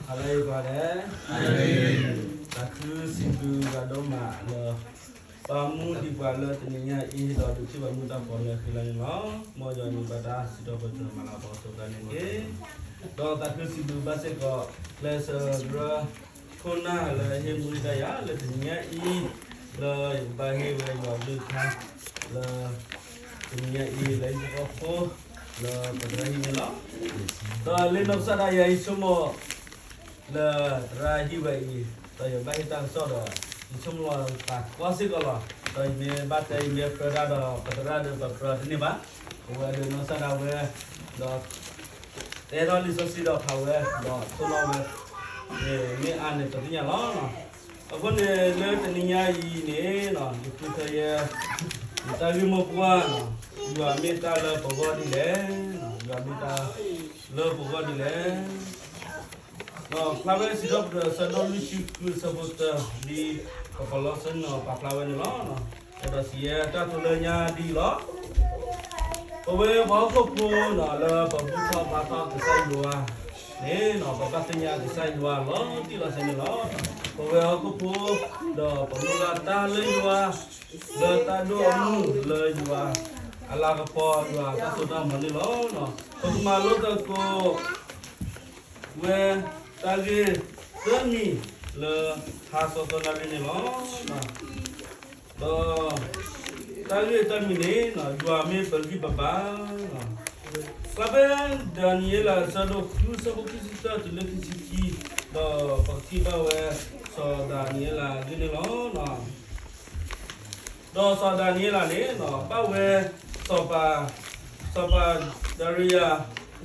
ဟါလၢအဂ့ၤကိးဂၤဒဲး, သးခုစံးဘျုးယွၤဒိၣ်မးလၢ ပာ်မူဒံးပှၤလၢတနံၤညါအံၤ ဒီးဒုးထံၣ်ဘၣ်မူဒါပှၤလၢအဃံလၤန့ၣ်လီၤ. မ်ယွၤန့ၣ်ဘၣ်တၢ်စံးထီၣ်ပတြၢၤမၤလၤကပီၤအစိၤသးန့ၣ်တက့ၢ်. ဒီးသးခုစံးဘျုးဘၣ်စ့ၢ်ကီး ကျဲးစၢးဘျၢ ခိၣ်နၢ်လၢအဟ့ၣ်မူဒါယၤလၢတနံၤညါအံၤ, လၢယကဘၣ်ဟ့ၣ်ဝဲယွၤကလုၢ်ကထါ လၢ တနံၤညါအံၤလၢဟံၣ်ဖိဃီဖိ လၢပသရၣ်ဟံၣ်န့ၣ်လီၤ. ဒီးလၢနီၢ်ကစၢ်ဒၣ်ယဲ ယဆိကမိၣ် လၢသရၣ်ဟံၣ်ဝဲအံၤ ဒီးယဘၣ်ဟ့ၣ်တၢ်ကစီၣ်ဒီး ယဆိကမိၣ်လီၤသးကွၢ်စ့ၢ်ကီးလီၤ. ဒီးယမ့ၢ်ဘၣ်တဲ ယမ့ၢ်ပြၢတၢ်ဒီး ပသရၣ်ဒီးပပြၢတန့ၢ်ဘၣ်. အဝဲဒီးနီၢ်ကစၢ်ဒၣ်ဝဲ ဒီး တဲထီၣ်လံာ်စီဆှံဒီးဖးဝဲ ဒီးသိၣ်လီၤဝဲ မ့ၢ်အါန့ၣ်ပသ့ၣ်ညါလီၤ. အဃိန့ၣ် လၢတနံၤညါအံၤန့ၣ် ယဃုထၢယဲ ယတၢ်ဂ့ၢ်မိၢ်ပှၢ် ယွၤမ့ၢ်တၢ်လၢပဂီၢ်ဒ်လဲၣ်, ယွၤမ့ၢ်တၢ်လၢပဂီၢ်ဒ်လဲၣ်. ဒီးဖျါဝဲစံးထီၣ်ပတြၢၤ အဆၢဒိၣ်လွံၢ်ဆံဃု အဆၢဖိတၢ ဒ်ပကလီၢ်ဆၢန့ၣ် ပာ်ဖျါဝဲန့ၣ်လီၤ. အဲၣ်ဒိးစံးယဲ တၢ်တိာ်လၢညါဒ်အံၤလီၤ. ပဝဲပှၤဟီၣ်ခိၣ်ဖိန့ၣ် လၢပဘူၣ်ထီၣ်ဘါထီၣ်ကစၢ်ယွၤန့ၣ် ပဘၣ်သ့ၣ်ညါကစၢ်ယွၤလီၤတံၢ်လီၤဆဲးန့ၣ်လီၤ. ပဝဲဟီၣ်ခိၣ်ဖိ ဒီးပမုၢ်လၢ်တၢ်လၢယွၤ လၢတၢ်ဒိၣ်အမုၢ်လၢယွၤ အလၤကပီၤယွၤတၢ်စိတၢ်ကမီၤန့ၣ်လီၤ. ပကမၤလိသကိး ဝဲ တၢ်ဂ့ၢ်သၢမံၤလၢ ဟါစီၤသီနၣ်ရံၣ်န့ၣ်လီၤ. ဒီး တၢ်ဂ့ၢ်သၢမံၤန့ၣ် ယွၤမ့ၢ်ပဂံၢ်ပဘါ ဖဲဒၤနံးယ့လး အဆၢဒိၣ်ဃု အဆၢဖိခံဆံတၢတုၤလၢခံဆံခံ, ဒီးပကထံၣ်ဘၣ်ဝဲ စီၤဒၤနံးယ့လးအဂ့ၢ်န့ၣ်လီၤ. ဒီးစီၤဒၤနံးယ့လးန့ၣ် ဘၣ်ဝဲ စီၤပၤ စီၤပၤဒၤရံယၤ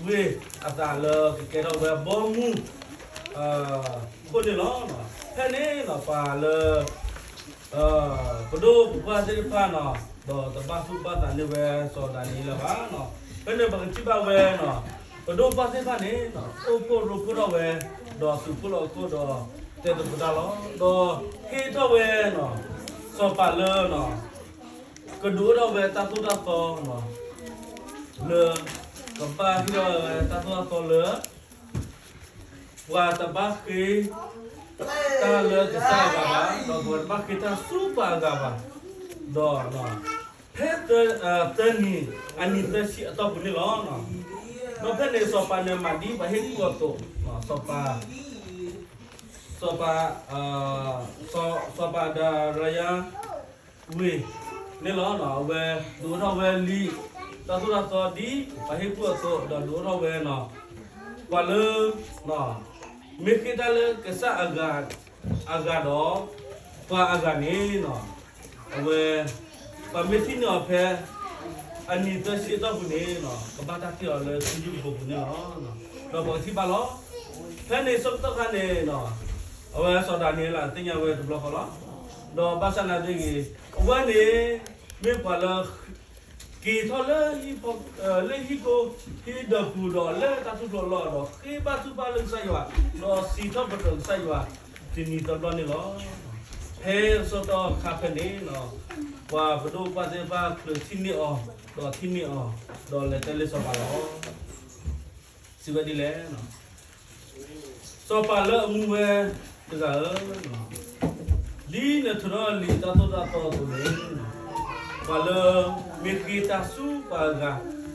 ဝ့ၢ်အသးလၢကကဲထီၣ်ဝဲဘီမုၢ် ခိၣ်န့ၣ်လီၤ. ဖဲန့ၣ် ပှၤလၢ ပဒိၣ်ပပှၢ်သ့ၣ်တဖၣ်န့ၣ် ဒီးတဘၣ်သူၣ်ဘၣ်သးန့ၢ်ဝဲစီၤဒၤနံးယ့လးဘၣ်. ဖဲန့ၣ်ပကထံၣ်ဘၣ်ဝဲ ပဒိၣ်ပပှၢ်သ့ၣ်တဖၣ်န့ၣ် အိၣ်ဖှိၣ်ရိဖှိၣ်ထီၣ်ဝဲ ဒီးသုးဖှိၣ်လီၤခိၣ်ဒီးတဲသကိးတၢ်လီၤ. ဒီးဟ့ၣ်ထီၣ်ဝဲ စီၤပၤလၢ ကဒုးအိၣ်ထီၣ်ဝဲတၢ်သိၣ်တၢ်သီ လၢ ကဘၣ်ဟ့ၣ်ထီၣ်ဝဲတၢ်သိၣ်တၢ်သီလၢ ပှၤတဘၣ်ဃ့ တၢ်လၢကစၢ်အဂၤဘၣ်, ဒီးပှၤတဘၣ်ဃ့တၢ်ဆူပှၤအဂၤဘၣ်, ဒီး ဖဲ သၢနံၤ အနံၤသၢဆံအတီၢ်ပူၤန့ၣ်လီၤ. ဒီးဖဲန့ၣ်စီၤပၤန့ၣ်မၤဒ်ပှၤဟ့ၣ်ကူၣ်အသိး, စီၤပၤ စီၤပၤ စီၤပၤဒၤရံယၤဝ့ၢ်န့ၣ်လီၤ. အဝဲဒုးအိၣ်ထီၣ်ဝဲလံာ်တၢ်သိၣ်တၢ်သီဒ်ပှၤဟ့ၣ်ကူၣ်အသိး, ဒီးဒုးအိၣ်ထီၣ်ဝဲ ပှၤလၢ မ့ၢ်ဃ့တၢ်လၢကစၢ်အဂၤဒီး ပှၤအဂၤန့ၣ် အဝဲ ပှၤမ့ၢ်ထံၣ်န့ၢ်အီၤဖဲ အနံၤသၢဆံအတီၢ်ပူၤန့ၣ် ကဘၣ်တၢ်တ့ၢ်အီၤလၢခ့ယုၢ်ကပိာ်ပူၤန့ၣ်လီၤ. ဒီးပကထံၣ်ဘၣ်လီၤ. ဖဲန့ၣ်ဆၢကတီၢ်ခါန့ၣ် အဝဲစီၤဒၤနံးယ့လးသ့ၣ်ညါဝဲတဘျီဃီလီၤ. ဒီးဘၣ်ဆၣ်နာ်သက့ အဝဲန့ၣ် မ့ၢ်ပှၤလၢ က့ၤထီၣ်လၢ လၢဟံၣ်ခိၣ်ဟံၣ်ဒၢးပူၤဒီးလၢတၢ်ထူၣ်ဖျိးလီၢ်ဒီး ဃ့ဘါထုကဖၣ်လၢကစၢ်ယွၤ, ဒီးစံးထီၣ်ပတြၢၤကစၢ်ယွၤ တနံၤသၢဘျီန့ၣ်လီၤ. ဖဲဆၢကတီၢ်ခါဖဲန့ၣ် ပှၤပဒိၣ်ပပှၢ်သ့ၣ်တဖၣ်ချုးထံၣ်န့ၢ်အီၤ, ဒီးထံၣ်န့ၢ်အီၤ, ဒီးလဲၤတဲလၢစီၤပၤလီၤ. စံးဝဲဒ်လဲၣ်, စီၤပၤလၢအမူဝဲတဂၤဧၢ, ဒ်နထုးထီၣ်လံာ်တၢ်သိၣ်တၢ်သီအသိးန့ၣ်, ပှၤလၢမ့ၢ်ဃ့တၢ်ဆူပှၤအဂၤ,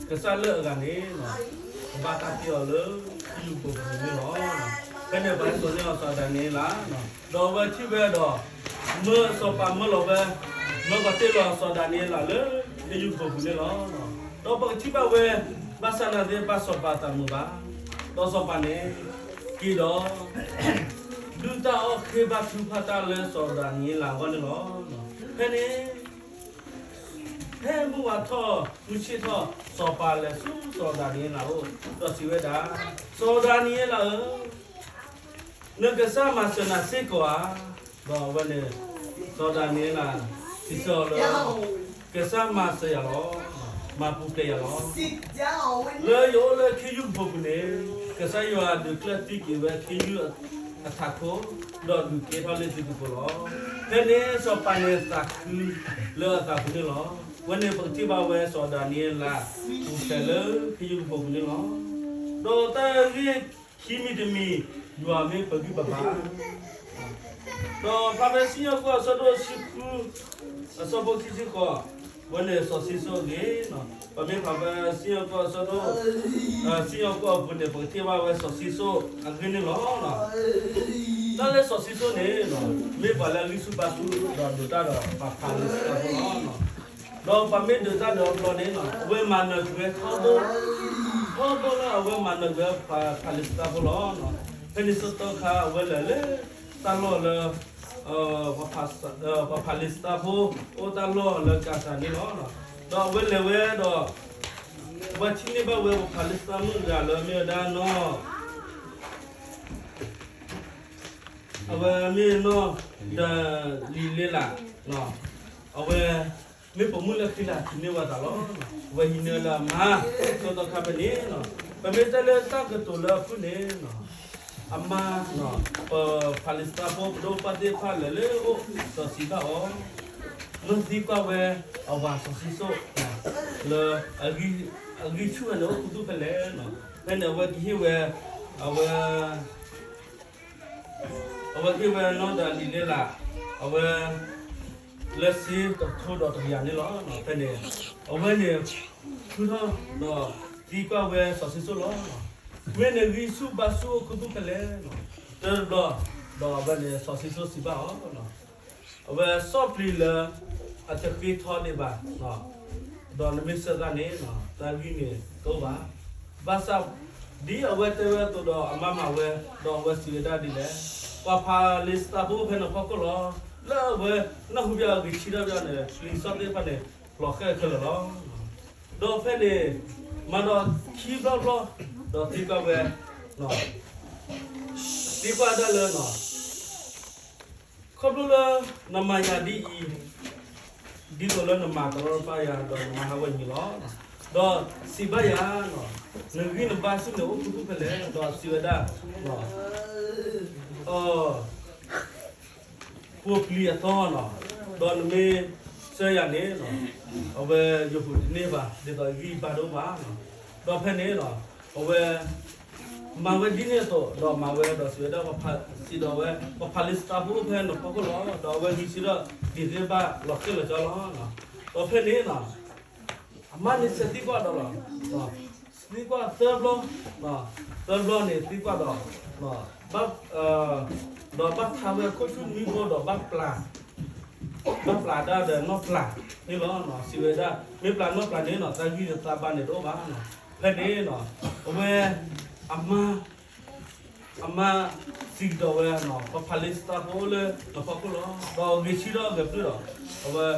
ကစၢ်လၢအဂၤန့ၣ် ကဘၣ်တၢ်တ့ၢ်အီၤလၢခ့ယုၢ်ကပိာ်ပူၤန့ၣ်လီၤ. ဖဲန့ၣ်ပှၤဟဲစိာ်န့ၢ်အီၤစီၤဒၤနံးယ့လး, ဒီးအဝဲထံၣ်ဝဲဒီး မၢစီၤပၤမၢလီၤဝဲ, မၢပှၤတ့ၢ်လီၤစီၤဒၤနံးယ့လးလၢခ့ယုၢ်ကပိာ်ပူၤန့ၣ်လီၤ. ဒီးပကထံၣ်ဘၣ်ဝဲ, ဘၣ်ဆၣ်နာ်သက့ ဘၣ်စီၤပၤသးမုာ်ဘၣ်, ဒီးစီၤပၤန့ၣ် က့ၤဒီး ဒုၣ်တၢ်အီၣ်ဃ့ဘါထုကဖၣ်တၢ်လၢစီၤဒၤနံးယ့လးအဂီၢ်န့ၣ်လီၤ. ဖဲန့ၣ် ဖဲမုၢ်ဝါထီၣ်မုၢ်ဆ့ၣ်ထီၣ် စီၤပၤလဲၤဆူစီၤဒၤနံးယ့လးအအိၣ်, ဒီးစံးဝဲဒၣ်, စီၤဒၤနံးယ့လးဧၢ, နကစၢ်မၤစၢၤနၤစ့ၢ်ကီးဧါ. ဒီးအဝဲန့ၣ် စီၤဒၤနံးယ့လး စံးဆၢအီၤလၢ ကစၢ်မၤစၢၤယၤလီၤ, မၤပူၤဖျဲးယၤလီၤ. လၢယအိၣ်လၢခ့ယုၢ်ကပိာ်ပူၤန့ၣ် ကစၢ်ယွၤဒုးကျၢၢ်တံၢ်က့ၤဝဲခ့ယုၢ်အထးခိၣ်, ဒီးဒုးကဲထီၣ်လၢသုကပိာ်လီၤ. ဖဲန့ၣ်စီၤပၤန့ၣ်သးခုလၢအသးပူၤန့ၣ်လီၤ. ဝဲန့ၣ်ပကထံၣ်ဘၣ်ဝဲစီၤဒၤနံးယ့လး ပူၤဖျဲးလၢခ့ယုၢ်ကပိာ်ပူၤန့ၣ်လီၤ. ဒီးတၢ်ဂ့ၢ်ခံမံၤတမံၤ ယွၤမ့ၢ်ပဂံၢ်ပဘါ. ဒီးဖျါဖဲစံၣ်ညီၣ်ကွီၢ်အဆၢဒိၣ်ဆံဃု အဆၢဖိခံဆံဃိး, အဝဲန့ၣ်စီၤၡံၣ်စိၣ်အဂ့ၢ်, ပမ့ၢ်ဖးဖဲစံၣ်ညီၣ်ကွီၢ်အဆၢဒိၣ်, စံၣ်ညီၣ်ကွီၢ်အပူၤန့ၣ် ပကထံၣ်ဘၣ်ဝဲစီၤၡံၣ်စိၣ်အဂ့ၢ်န့ၣ်လီၤ. တၢ်လၢစီၤၡံၣ်စိၣ်န့ၣ် မ့ၢ်ပှၤလၢအဂံၢ်ဆူၣ်ဘါဆူၣ်ဒီးဒုးတၢ်ဒီးပှၤဖံလံးစတံဖိလီၤ. ဒီးပှၤမ့ၢ်ဒုးတၢ်ဒီးအဘျီန့ၣ် အဝဲမၤနၢၤကွံာ်ဝဲထီဘိ, ထီဘိလၢအဝဲမၤနၢၤကွံာ်ဝဲပှၤဖံလံးစတံဖိလီၤ. ဖဲန့ၣ်ဆၢကတီၢ်ခါ အဝဲလဲၤလၢတၢ်လီၢ်လၢ ပှၤဖံလံးစတံဖိ အိၣ်တၢ်လီၢ်လၢကၤစၤန့ၣ်လီၤ. ဒီးအဝဲလဲၤဝဲဒီး အဝဲထံၣ်န့ၢ်ဘၣ်ဝဲပှၤဖံလံးစတံမုၣ်တဂၤလၢမ့ၢ်ဝဲဒၣ်နီၢ် အဝဲမ့ၢ်နီၢ် ဒလံၤလ့လး, အဝဲမ့ၢ်ပိာ်မုၣ်လၢခံလၢဟံးန့ၢ်ဝဲသးလီၤ. အဝဲဟံးန့ၢ်လၢအမါ, ဆၢကတီၢ်ခါဖဲန့ၣ်, ပမ့ၢ်တဲလၢတၢ်ကတိၤလၢအဖုၣ်န့ၣ်, အမါ, ပဖံလံးစတံဖိပဒိၣ်ပၢ်သ့ၣ်တဖၣ်လဲၤလၢအအိၣ်ဒီးစံးဘၣ်အီၤ, မ့ၢ်သံကွၢ်ဝဲအဝၤစီၤၡံၣ်စိၣ် လၢ အဂံၢ်ဆူၣ်ဝဲန့ၣ်အိၣ်ခူသူၣ်ဖဲလဲၣ်. ဖဲန့ၣ်အဝဲကဟ့ၣ်ဝဲ, အဝဲ အဝဲကဟ့ၣ်ဝဲနီၢ်ဒလံၤလ့လး, အဝဲ လၢစ့တကထိဒီးတကယၤန့ၣ်လီၤ. ဖဲန့ၣ် အဝဲန့ၣ် ဃုထီၣ်ဒီးသံကွၢ်ဝဲစီၤၡံၣ်စိၣ်လီၤ. မ့ၢ်နဂံၢ်ဆူၣ်ဘါဆူၣ်အိၣ်ခူသူၣ်ဖဲလဲၣ်. တဘျီ, ဒီးအဝဲန့ၣ်စီၤၡံၣ်စိၣ်စံးဘၣ်အီၤ, အဝဲစီၣ်ပျံၤလၢအတဃ့ထီဒံးဘၣ်, ဒီးနမ့ၢ်ဆၢသးန့ၣ် တၢ်ဂံၢ်န့ၣ်တအိၣ်ဘၣ်. ဘၣ်ဆၣ် ဒ်အဝဲတဲဝဲအသိးဒီးအမါမၤဝဲ, ဒီးအဝဲစံးဝဲဒၣ်ဒ်လဲၣ်, ပှၤဖံလံးစတံဖိဖဲနဖီခိၣ်လီၤ. လၢအဝဲနၢ်ဟူဘၣ်အဂံၢ်ဆံးထီၣ်ဘၣ်န့ၣ် ပျံၤစီၣ်သ့ၣ်တဖၣ်န့ၣ် လီၤဃဲၣ်ခဲလၢာ်လီၤ. ဒီးဖဲန့ၣ် မၤဒီးခံဘျီဘျီ, ဒီးသံကွၢ်ဝဲ, သံကွၢ်ဒၣ်လၢ ခီဖျိလၢနမၤယၤဒ်အံၤ, ဒ်သိးလၢနမၤတရီတပါယၤဒီးနမၤဟးဂီၤယၤလီၤ. ဒီးစံးဘၣ်ယၤ, နဂံၢ်နဘါဆူၣ်န့ၣ်အိၣ်ခူသူၣ်ဖဲလဲၣ်. ဒီးစံးဝဲဒၣ်, အ ပှၤပျံၤအသီန့ၣ်, ဒီးနမ့ၢ်ဆၢယၤန့ၣ်, အဝဲယဟူးတန့ၢ်ဘၣ် ဒ်သိးယဂံၢ်ယဘါတအိၣ်ဘၣ်. ဒီးဖဲန့ၣ် အဝဲ မၤဝဲဒ်န့ၣ်အသိး ဒီးမၤဝဲဒီးစံးဝဲဒၣ်, စံးဒီးဝဲ, ပှၤဖံလံးစတံဖိအိၣ်ဖဲနဖီခိၣ်လီၤ. ဒီးအဝဲဂံၢ်ဆံးထီၣ်ဒံးသ့ၣ်တဖၣ်လီၤဃဲၣ်လီၤကၠီလီၤ. ဒီးဖဲန့ၣ် အမါန့ၣ်ဆဲးသံကွၢ်ဒီးလီၤ, သံကွၢ်သၢဘျီ, သၢဘျီန့ၣ်သံကွၢ်ဒီး, ဘၣ်, ဒီးဘၣ်ထါဝဲခိၣ်ဆူၣ်မံဖိဒီးဘၣ်ပျၢ်, ဘၣ်ပျၢ်ဒၣ်ဒီးနီၢ်ပျၢ်န့ၣ်လီၤ. စံးဝဲဒၣ် မ့ၢ်ပျၢ်နီၢ်ပျၢ်န့ၣ် တၢ်ဂံၢ်တၢ်ဘါန့ၣ်တအိၣ်ဘၣ်. ဖဲန့ၣ် အဝဲ, အမါ အမါစံးကဒီးဝဲ, ပှၤဖံလံးစတံဖိအိၣ်လၢနဖီခိၣ်လီၤ. ဒီးဂံၢ်ဆံးထီၣ်ဂဲၤပျုၢ်ဒီး, အဝဲ,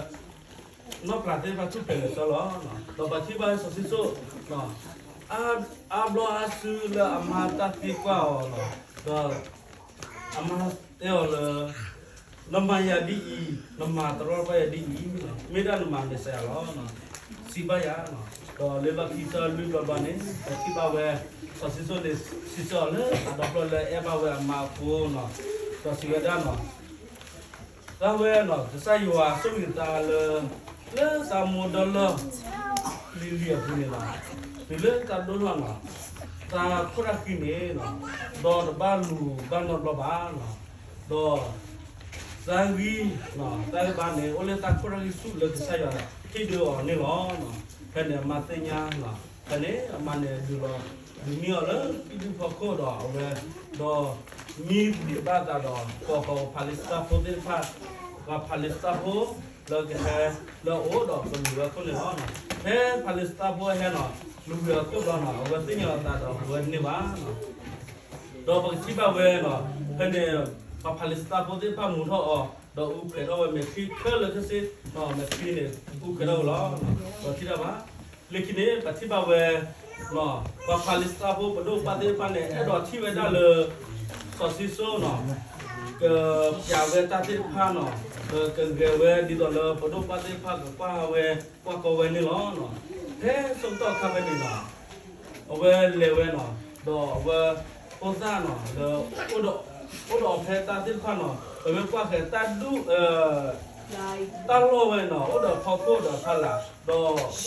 နီၢ်ပျၢ်သ့ၣ်တဖၣ်ထူၣ်ဖျဲးလီၤကၠီလီၤ. ဒီးပှၤထံၣ်ဘၣ်စီၤၡံၣ်စိၣ်, အါဘျီအါစုလၢအမါတၢ်သံကွၢ်အီၤ, ဒီး အမါတဲအီၤလၢ နမၤယၤဒ်အံၤ, နမၤတရီတပါယၤဒ်အံၤ, မ့ၢ်ဒၣ်နမၤမဲာ်ဆှးယၤလီၤ. စံးဘၣ်ယၤ, ဒီးလၢလီၢ်ခံသၢလွံၢ်ဘျီဘျီန့ၣ် ပထံၣ်ဘၣ်ဝဲ, စီၤၡံၣ်စိၣ်န့ၣ် စံးဆၢအီၤလၢတၢ်ဒီဖျၢၣ်လၢအဲၣ်ဘၣ်ဝဲအမါအဃိ, ဒီးစံးဝဲဒၣ်န့ၣ် တၢ်ဝဲန့ၣ် ကစၢ်ယွၤဆိၣ်ဂ့ၤသးလၢ, လၢသးမိၢ်ဒီလီၢ်, လံၤလံၤအပူၤန့ၣ်လီၤ. တုၤလၢတၢ်ဒိၣ်ထီၣ်န့ၣ်, တၢ်ခိၣ်တၢ်ဃံန့ၣ်, ဒီးတဘၣ်လူၤဘၣ်နီတဘျီဘၣ်, ဒီး, တၢ်ဂံၢ်, တၢ်ဂံၢ်ဘါန့ၣ် အိၣ်လၢတၢ်ခိၣ်တၢ်ဃံဆူၣ်လၢကစၢ်ယွၤဟ့ၣ်ဒုးအီၤန့ၣ်လီၤ. ဖဲန့ၣ်အမါသ့ၣ်ညါ, ဖဲန့ၣ်အမါန့ၣ်ဒုးလီၤ, ဒုးမံအီၤလၢဟံၣ်ဒူၣ်ဖီခိၣ်ဒီးအဝဲ, ဒီး, မံဘှံးဘၣ်သးဒီး ကိးဃီၤပှၤဖံလံးစတံဖိသ့ၣ်တဖၣ်, ပှၤဖံလံးစတံဖိ, လၢကဟဲ, လၢအအိၣ်ဒီးကလူၤဝဲခိၣ်န့ၣ်လီၤ. ဖဲဖံလံးစတံဖိဟဲန့ၣ်, လူၤဝဲအခိၣ်ဘျီန့ၣ် အဝဲသ့ၣ်ညါလီၤသးဒီးအဝဲတန့ၢ်ဘၣ် ဒီးပကထံၣ်ဘၣ်ဝဲန့ၣ်, ဖဲန့ၣ်, ပှၤဖံလံးစတံဖိသ့ၣ်တဖၣ်မူၤထီၣ်အီၤ, ဒီးအူခွဲးထီၣ်ဝဲမဲာ်ချံခဲလၢာ်ခဲဆ့, မဲာ်ချံန့ၣ်, အူခွဲးထီၣ်ဝဲလီၤ. ပထံၣ်တၢ်ဘၣ်, လၢခံန့ၣ် ပထံၣ်ဘၣ်ဝဲ, ပှၤဖံလံးစတံဖိပဒိၣ်ပၢ်သ့ၣ်တဖၣ်န့ၣ် အဲၣ်ဒိးထံၣ်ဝဲဒၣ်လၢ စီၤၡံၣ်စိၣ်န့ၣ်, ကပျးဝဲတၢ်သ့ၣ်တဖၣ်န့ၣ်, ကဂဲၤဝဲဒ်သိးလၢပဒိၣ်ပၢ်သ့ၣ်တဖၣ်ကကွၢ်ဝဲ, ကွၢ်ကီဝဲန့ၣ်လီၤ. ဖဲဆၢကတီၢ်ခါဖဲန့ၣ်န့ၣ်, အဝဲလဲၤဝဲန့ၣ်, ဒီးအဝဲ, ဖိသၣ်န့ၣ်, အိၣ်ဒီးအီၤဖဲတၢ်သ့ၣ်တဖၣ်န့ၣ်, ပမ့ၢ်ကွၢ်ဃီၤတၢ်ဒူၣ်, တၢ်လီၢ်ဝဲန့ၣ် အိၣ်ဒီးဖီခိၣ်ဒီးဖီလာ်,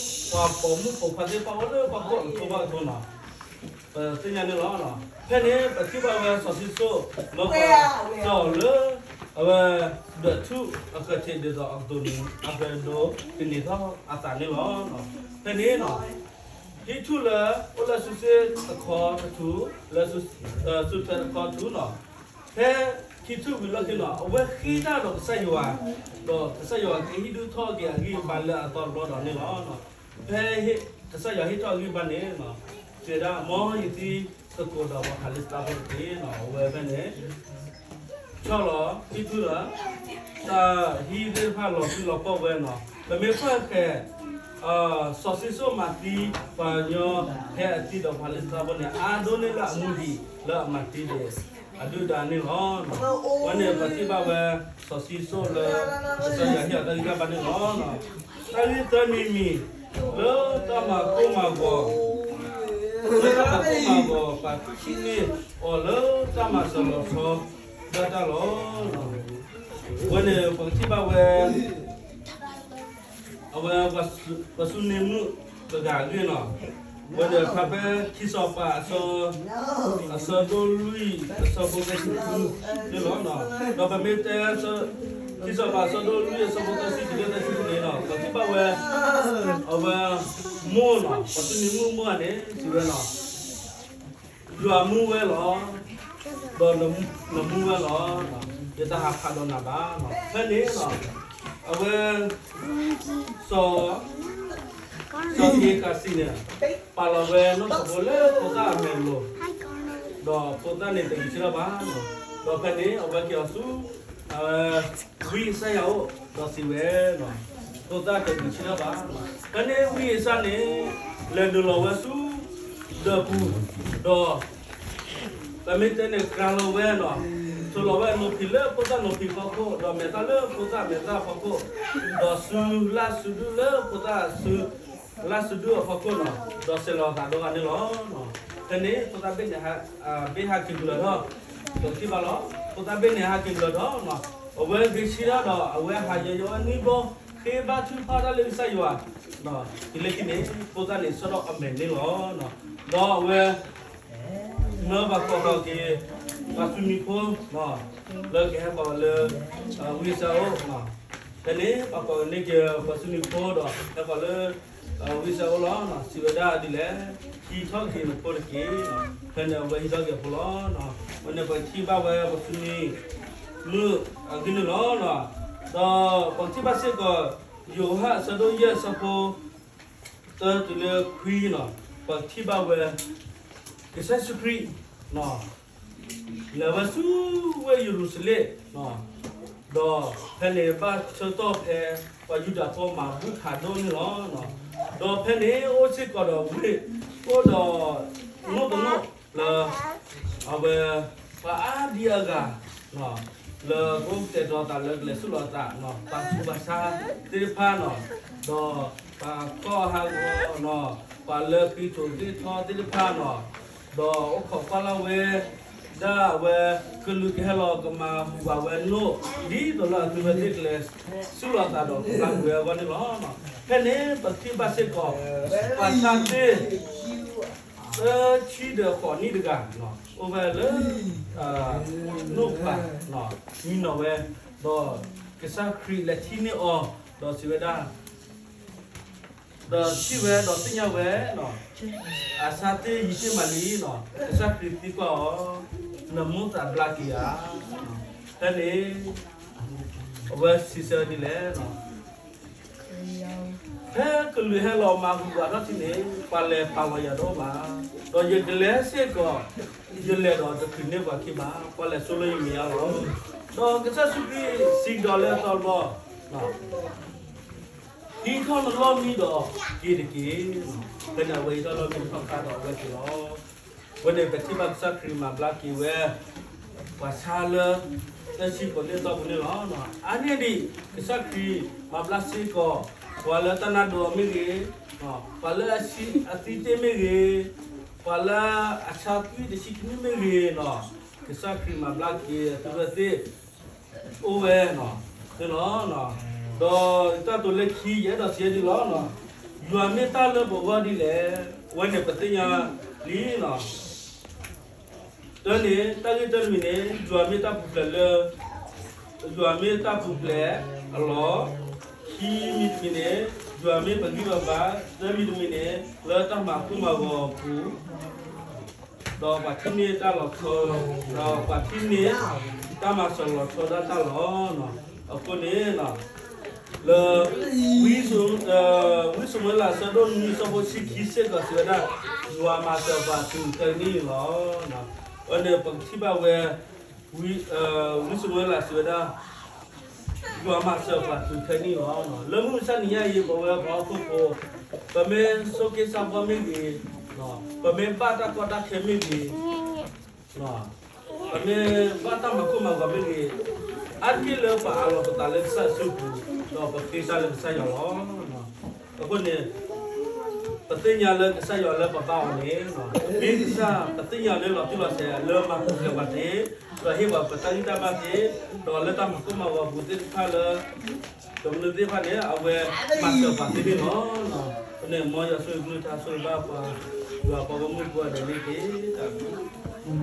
ဒီး, ပှၤပိာ်မုၣ်ပိာ်ခွါသ့ၣ်တဖၣ်အိၣ်လၢဖီခိၣ်အကထိဘၣ်ကထိန့ၣ်, ပသ့ၣ်ညါန့ၣ်လီၤ. ဖဲန့ၣ် ပထံၣ်ဘၣ်ဝဲစီၤၡံၣ်စိၣ် မၢပှၤ စီၤလၢ အဝဲ ဒွဲၣ်ထူၣ်အဃၢၤထံးဒ်သိးအကတိၤန့ၣ် အဃၢၤဒိးသန့ၤထီၣ်အသးန့ၣ်လီၤ. ဖဲန့ၣ် ဟံးထူၣ်လၢ အိၣ်လၢစုစ့ၣ်တခီတထူၣ်, လၢ စုထွဲတခီထူၣ်လီၤ. ဖဲဟံးထူၣ်ဝံၤလီၢ်ခံန့ၣ် အဝဲဃ့တၢ်ဒီးကစၢ်ယွၤ, ဒီးကစၢ်ယွၤကဟ့ၣ်ဒုးထီၣ်က့ၤအဂံၢ်အဘါလၢအသီတဘျီဒီးန့ၣ်လီၤ. ဖဲကစၢ်ယွၤဟ့ၣ်ထီၣ်အဂံၢ်အဘါန့ၣ် စံးဝဲဒၣ်မ်ယသံသကိးဒီးပှၤဖလ့ၡသးဖိတက့ၢ်. အဝဲဖဲန့ၣ် ဆီၣ်လီၤ ဟံးထူၣ်လီၤ တၢ်ဟံးသ့ၣ်တဖၣ်လီၤပံလီၤပီၢ်ဝဲန့ၣ်, ပမ့ၢ်ကွၢ်ဃဲၤ စီၤၡံၣ်စိၣ်မၤသံပှၤကညီ ဖဲအသံဒီးပှၤဖလ့ၡသးဖိန့ၣ် အါဒိၣ်န့ၢ်လၢအမူဒံးလၢအမၤသံဒံး အဒုၣ်ဒါန့ၣ်လီၤ. အဝဲန့ၣ်ပထံၣ်ဘၣ်ဝဲ စီၤၡံၣ်စိၣ်လၢ ကစၢ်ယွၤဟ့ၣ်အီၤတၢ်ဂံၢ်တၢ်ဘါန့ၣ်လီၤ. တၢ်ဂ့ၢ်သၢမံၤမံၤ လၢတၢ်မၤကိၢ်မၤဂီၤ လၢတၢ်မၤကိၢ်မၤဂီၤ ပှၤထံၣ်န့ၢ်အီၤလၢတၢ်မၤစၢၤလီၤဆီဒၣ်တၢ်လီၤ. အဝဲန့ၣ်ပကထံၣ်ဘၣ်ဝဲ အဝဲ ပှၤစူးန့ၢ်မုၣ်တဂၤအဂ့ၢ်န့ၣ်, အဝဲန့ၣ်ဖဲ ခံစီၤပၤ အဆၢဒိၣ်လွံၢ် အဆၢဖိသၢဆံဃုန့ၣ်လီၤ. ဒီးပမ့ၢ်တဲ ခံစီၤပၤ အဆၢဒိၣ်လွံၢ် အဆၢဖိသၢဆံတုၤလၢသၢဆံဃုန့ၣ်လီၤ. ပထံၣ်ဘၣ်ဝဲ အဝဲ မိၢ်န့ၣ် ပှၤစူးန့ၢ်မုၣ်မိၢ်န့ၣ် စံးဝဲန့ၣ် ယွၤမူဝဲလီၤ, ဒီးနမူဝဲလီၤ, ယတဟးဖးဒီးနၤဘၣ်. ဖဲန့ၣ် အဝဲ စီၤ စီၤက့ၤကးစံးန့ၣ် ပာ်လီၤဝဲနီၢ်ကစၢ်ဖိလၢဖိသၣ်အမဲာ်လိၤ, ဒီးဖိသၣ်န့ၣ်တဂံၢ်ဆံးထီၣ်ဘၣ်. ဒီးဖဲန့ၣ် အဝဲက့ၤအီၤဆူ အဝဲ ဝံယၡါယၤအအိၣ် ဒီးစံးဝဲ ဖိသၣ်တဂံၢ်ဆံးထီၣ်ဘၣ်. ဖဲန့ၣ်ဝံယၡါယၤန့ၣ် လဲၤနုာ်လီၤဝဲဆူ ဒၢးပူၤ, ဒီး ပမ့ၢ်တဲန့ၣ် ကြၢးလီၤဝဲန့ၣ်, ထိးလီၤဝဲအနိးဖံးလၢဖိသၣ်နိးဖံးဖီခိၣ်, ဒီးမဲာ်သၣ်လၢဖိသၣ်မဲာ်သၣ်ဖီခိၣ်, ဒီးစူၤလၢစူၤဒုလၢဖိသၣ်စူၤ လၢစူၤဒုအဖီခိၣ်န့ၣ်, ဒီးစဲၤလီၤအသးဒီးဂၤန့ၣ်လီၤ. ဖဲန့ၣ် ဖိသၣ်ဘ့ၣ်န့ၣ် ဘ့ၣ်ဟးက့ၤကလၢၤထီၣ်, ပထံၣ်ဘၣ်လီၤ. ဖိသၣ်ဘ့ၣ်န့ၣ်ဟးက့ၤကလၢၤထီၣ်, အဝဲဂ့ၤဆံးထီၣ်ဒီး အဝဲဟးယီယီဝဲနွံဘျီ, ဃ့ဘါထုကဖၣ်တၢ်လၢကစၢ်ယွၤ, တုၤလၢခံန့ၣ် ဖိသၣ်န့ၣ်ဆၢထၢၣ်အမဲာ်န့ၣ်လီၤ. ဒီးအဝဲ မၢပှၤကိးထီၣ်က့ၤ ပှၤစူးန့ၢ်ဖိ လၢကဟဲကိးလၢ ဝံယၡါယၤအအိၣ်, ဖဲန့ၣ် ပှၤကိးန့ၢ်က့ၤပှၤစူးန့ၢ်ဖိဒီး ဟဲကိးလၢ ဝံယၡါယၤအအိၣ်လီၤ. စံးဝဲဒၣ်ဒ်လဲၣ်, ဟံးထီၣ်က့ၤနဖိတက့ၢ်. ဖဲန့ၣ်အဝဲဟံးထီၣ်က့ၤအဖိလီၤ. ဝဲန့ၣ်ပထံၣ်ဘၣ်ဝဲပှၤစူးန့ၢ် မုၣ်အဂ့ၢ်န့ၣ်လီၤ. ဒီးပထံၣ်ဘၣ်စ့ၢ်ကီး ယိၤဟၣ်အဆၢဒိၣ်ယဲၢ်အဆၢဖိ သၢတုၤလၢခွံန့ၣ်, ပထံၣ်ဘၣ်ဝဲ ကစၢ်ယ့ၣ်ၡူးခရံာ် လဲၤဝဲဆူဝ့ၢ်ယရူၤၡလ့ၣ်, ဒီးဖဲန့ၣ်ဘၣ်ဆၢကတီၢ်ဖဲ ပှၤယူဒၤဖိမၤဘူၣ်ဖးဒိၣ်န့ၣ်လီၤ. ဒီးဖဲန့ၣ်အိၣ်စ့ၢ်ကီးဒီးဝ့ၢ် အိၣ်ဒီး နိၣ်တနိၣ်လၢ အဝဲ ပှၤအါဒံအါဂၤ လၢကအိၣ်ကတဲာ်ကတီၤသးလၢကလဲၤဆူၣ်လီၤသး, ပှၤကူပှၤဆါသ့ၣ်တဖၣ်န့ၣ်, ဒီးပှၤကီၢ်ဟးဂီၤန့ၣ်, ပှၤလၢဃ့ထီၣ်ဃ့ထီသ့ၣ်တဖၣ်န့ၣ်, ဒီးအိၣ်ခိးကွၢ်လၢ်ဝဲ ဒၣ်အဝဲ ကလူးကဟဲလီၤကမၤဟူးဝးဝဲနိၣ် ဒ်သိးလၢအသုဝဲသ့ၣ်ကလဲၤဆူၣ်လီၤသးဒီးကပျၢ်ကွံာ်ဝဲအဂီၢ်န့ၣ်လီၤ. ဖဲန့ၣ်ပထံၣ်ဘၣ်စ့ၢ်ကီး ပှၤဆါသ့ၣ် သၢဆံဒီးဃိးနံၣ်တဂၤ အိၣ်ဝဲလၢ နိၣ်ပၤ မံနီၤဝဲ, ဒီးကစၢ်ခရံာ်လဲၤထံၣ်န့ၢ်အီၤ, ဒီးစံးဝဲဒၣ်, ဒီးထံၣ်ဝဲဒီးသ့ၣ်ညါဝဲ, အဆါသ့ၣ်ယံၤသ့ၣ်မးလံ, ကစၢ်ခရံာ်သံကွၢ်အီၤ, နမိၣ်သးဘျါက့ၤဧါ. ဖဲန့ၣ် အဝဲစံးဆၢဒ်လဲၣ် ဖဲကလူးဟဲလီၤမၤဟူးဝးထီၣ်ထံန့ၣ်, ပှၤလဲၤပာ်လီၤယၤတအိၣ်ဘၣ်, ဒီးယကလဲၤစ့ၢ်ကီး, ယလဲၤဒီးတချုးန့ၢ်ပှၤခံဘၣ်, ပှၤလဲၤဆိလၢယမဲာ်ညါလီၤ. ဒီးကစၢ်ယ့ၣ်ၡူးခရံာ်စံးကဒီးလၢအသီတဘျီ, ဟံးထီၣ်နလီၢ်မံဒီးက့ၤတက့ၢ်. ဖဲန့ၣ်အဝဲဟံးထီၣ်လီၢ်မံတဖၣ်ဃာ်ဒီးအဝဲက့ၤလီၤ. ဝဲန့ၣ်ပထံၣ်ဘၣ်ကစၢ်ခရံာ်မၤဘျါက့ၤဝဲ ပှၤဆါလၢ သၢဆံဃိးနံၣ်အတီၢ်ပူၤန့ၣ်လီၤ. အါန့ၢ်ဒံး ကစၢ်ခရံာ်မၤဘျါစ့ၢ်ကီး ပှၤလၢတၢ်နါဒိးမ့ၢ်ဂ့ၤ, ပှၤလၢအသံတ့ၢ်မ့ၢ်ဂ့ၤ, ပှၤလၢအဆါသွံၣ်တဆံခံနံၣ်မ့ၢ်ဂ့ၤန့ၣ်, ကစၢ်ခရံာ်မၤဘျါက့ၤအသုဝဲသ့ၣ် အိၣ်ဝဲန့ၣ်လီၤ. ဒီးတၢ်တိာ်လၢခံ ယအဲၣ်ဒိးစံးဒ်လီၤ, ယွၤမ့ၢ်တၢ်လၢပဂီၢ်ဒ်လဲၣ်, အဝဲန့ၣ်ပသ့ၣ်ညါလံန့ၣ် တၢ်န့ၣ် တၢ်ဂ့ၢ်တမံၤန့ၣ် ယွၤမ့ၢ်တၢ်ပူၤဖျဲးလၢ ယွၤမ့ၢ်တၢ်ပူၤဖျဲးအလီၢ်, ခံမံၤတမံၤန့ၣ် ယွၤမ့ၢ်ပဂံၢ်ပဘါ, သၢမံၤတမံၤန့ၣ် လၢတၢ်မၤကိၢ်မၤဂီၤအပူၤ ဒီးပှၤထံၣ်န့ၢ်တၢ်လီၤဆီ, ဒီးပှၤထံၣ်န့ၢ်တၢ်မၤစၢၤလီၤဆီဒၣ်တၢ်လီၤ. အဃိန့ၣ် လၢ ဝံစမူၤအ့လး အဆၢဒိၣ်နွံ အဆၢဖိဆံခံ စ့ၢ်ကီးစံးဝဲဒၣ်, ယွၤမၤစၢၤပှၤတုၤခဲကနံၣ်အံၤလီၤ. အဝဲန့ၣ်ပကထံၣ်ဘၣ်ဝဲ ဝံစမူၤအ့လးစံးဝဲဒၣ် ယွၤမၤစၢၤပှၤတုၤခဲကနံၣ်အံၤလီၤ. လၢမုၢ်မဆါတနံၤညါအံၤ ပဝဲပှၤဟီၣ်ခိၣ်ဖိ ပမ့ၢ်ဆိးက့ဆါဘီမ့ၢ်ဂ့ၤ, ပမ့ၢ်ဘၣ်တၢ်ကီတၢ်ခဲမ့ၢ်ဂ့ၤ, ပမ့ၢ်ဘၣ်တၢ်မၤကိၢ်မၤဂီၤမ့ၢ်ဂ့ၤ, အါတက့ၢ်လၢပအးလီၤပသးလၢကစၢ်ယွၤစုပူၤ, ဒီးပဃ့တၢ်လၢကစၢ်ယွၤလီၤ. အဃိန့ၣ် ပသ့ၣ်ညါလၢကစၢ်ယွၤလၢပဘါအီၤန့ၣ်, မ့ၢ်ကစၢ်ပသ့ၣ်ညါလၢလီၤတံၢ်လီၤဆဲး လၢမၤပူၤဖျဲးပှၤသ့, ဒီးဟ့ၣ်ပှၤပတၢ်ဂံၢ်တၢ်ဘါသ့, ဒီးလၢတၢ်မၤကိၢ်မၤဂီၤပူၤသ့ၣ်တဖၣ်လၢ ကမျၢၢ်သ့ၣ်တဖၣ်န့ၣ် အဝဲမၤစၢၤပှၤသ့န့ၣ်လီၤ. အဃိန့ၣ် မ်ယွၤဆိၣ်ဂ့ၤကလုၢ်ကထါဆိၣ်ဂ့ၤဘၣ်ပှၤ, ယွၤပှၤဂီၢ်မုၢ်ကိးဂၤဒဲးန့ၣ်တက့ၢ်.